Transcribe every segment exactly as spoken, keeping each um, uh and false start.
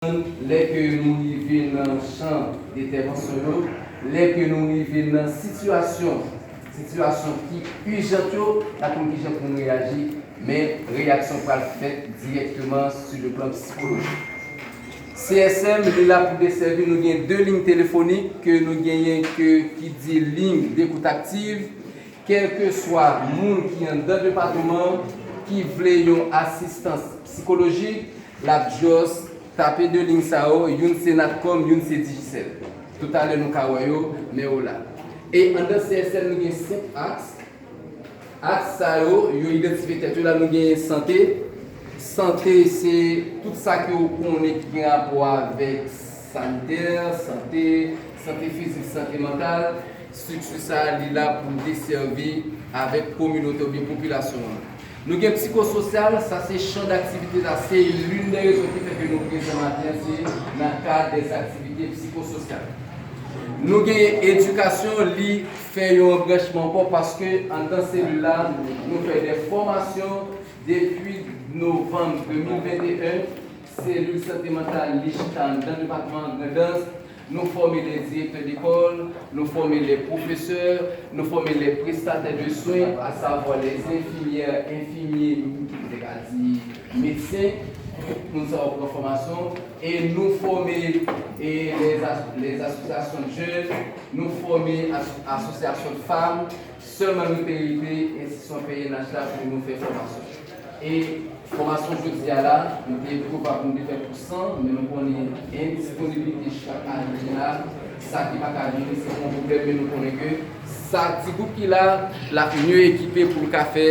lè ke nou rive nan chan entèvansyon yo, lè ke nou rive nan sitiyasyon, sitiyasyon ki ijant yo, n ap konn kijan pou nou reyaji, men reyaksyon pral fèt dirèkteman sou le plan psikolojik. C S M, li la pou desèvi, nou gen de liy telefonik ke nou genyen ke, ki di liy dekout aktiv, kèlkeswa moun ki anndan depatman ki vle yon asistans psikolojik, l ap just tape de liy sa yo, youn se Natcom, youn se Digicel. Toutalè nou ka wè yo, men yo la. E anndan C S M, nou gen senk aks. Aks sa yo, yo idantifye tèt yo la, nou genyen sante. Sante, se tout sa ke w konnen ki gen rapò avèk sanitè, sante, sante fizik, sante mantal. Estrikti sa a, li la pou desèvi avèk kominote oubyen popilasyon an. Nou gen psikososyal, sa se chan daktivite la, se youn dè rezon ki fè ke nou prezan maten an, se nan kad dè aktivite psikososyal. Nou gen edikasyon, li fè yon branchman ankò paske anndan selil la, nou fè de fòmasyon depi novanm de mil venteyen. Selil sante mantal, li chita anndan depatman Grandans. Nou fòme lè direktè lekòl, nou fòme lè pwofesè, nou fòme lè prestatè de swen, asavwa lè enfimyè, enfimye, m te ka di medsen, tout moun sa yo pran fòmasyon, e nou fòme e lè asosyasyon de jèn, nou fòme asosyasyon de fanm, sèlman nou te rete enstitisyon P N H la pou nou fè fòmasyon. E fòmasyon jodi a la, nou te pwevwa pou nou te fè pou san, men nou konnen endisponiblite chak ane la, sa ki pa ka vini, se yon pwoblèm, men nou konnen ke sa ti gwoup ki la, l ap mye ekipe pou l ka fè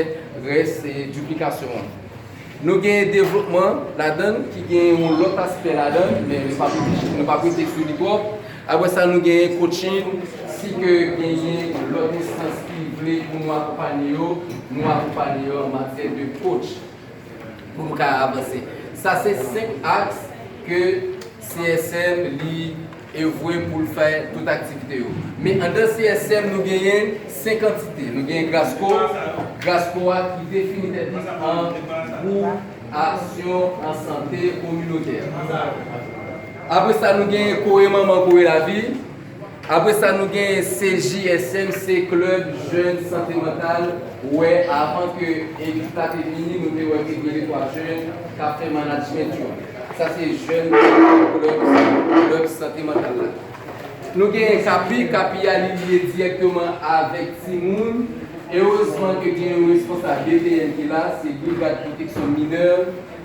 rès e diplikasyon an. Nou gen devlopman ladan l, ki gen yon lòt aspè ladan l, men nou p ap rete, nou p ap rete sou li twòp. Apre sa, nou genyen coaching, si ke genyen lòt enstans ki vle pou nou akonpaye yo, nou akonpaye yo an matyè de coach pou nou ka avanse. Sa se senk aks ke C S M li evwe pou l fè tout aktivite yo. Men anndan C S M, nou genyen senk antite. Nou genyen Grasco, Grasco a ki defini tèt li an gwoup aksyon an sante kominotè. Apre sa, nou genyen Kore Manman, Kore Lavi. Apre sa, nou genyen C J S M, se Klèb Jèn Sante Mantal. Wè, avan ke ekip la te vini, nou te wè ke gen de twa jèn k ap fè management yo. Sa se jèn klèb, klèb sante mantal la. Nou genyen Kapi, Kapi a li lye dirèkteman avèk timoun. Erezman ke gen yon responsab B P M ki la, se Brigad Pwoteksyon Minè.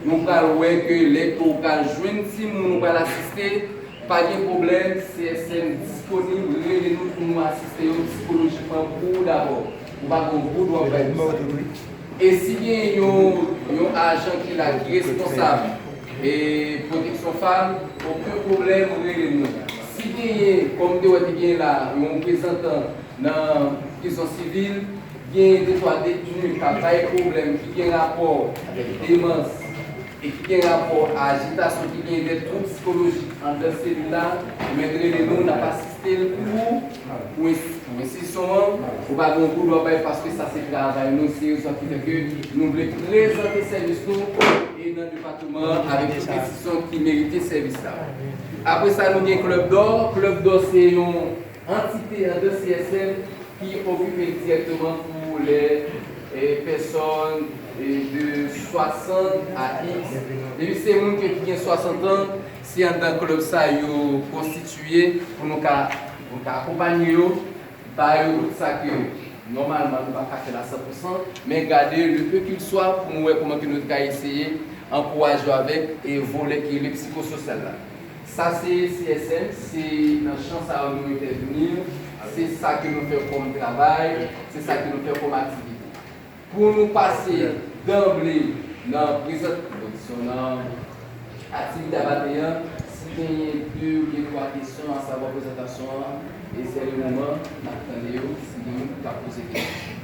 Nou pral wè ke lè ke w pral jwenn timoun, ou pral asiste, pa gen pwoblèm, C S M disponib, rele nou pou nou asiste yo psikolojikman pou ou dabò. Ou pa gen yon goud w ap bay pou sa. E si gen yon, yon ajan ki la ki responsab e pwoteksyon fanm, okenn pwoblèm, rele nou. Si genyen, kòm m te wè te gen la, yon reprezantan nan prizon sivil, gen de twa detni k ap bay pwoblèm, ki gen rapò avèk demans e ki gen rapò a ajitasyon, ki gen de twoub sikolojik anndan selil la, mèt rele nou, n ap asiste l pou ou, pou ins-, pou enstitisyon an, ou pa gen yon goud w ap bay paske sa se travay nou, se rezon ki fè ke nou vle prezante sèvis nou e nan depatman an avèk tout enstitisyon ki merite sèvis la. Apre sa, nou gen Klèb Dò. Klèb Dò se yon antite anndan C S M ki okipe dirèkteman pou lè, eh, pèsòn, eh, de swasant a X. Depi se moun ke, ki gen swasant an, se anndan klèb sa yo konstitiye pou nou ka, pou nou ka akonpaye yo, ba yo tout sa ke nòmalman nou pa ka fè l a san pou san, men gade le peu qu'il soit pou nou wè kòman ke nou ka eseye ankouraje yo avèk e volè ki rele psikososyal la. Sa se C S M, se nan chan sa yo nou entèvni, se sa ke nou fè kòm travay, se sa ke nou fè kòm aktivite. Pou nou pase danble nan prezant-, nan aktivite a maten an, si genyen de oubyen twa kesyon, asavwa prezantasyon an, e se le moman n ap tande yo, si gen moun ki ka poze kesyon.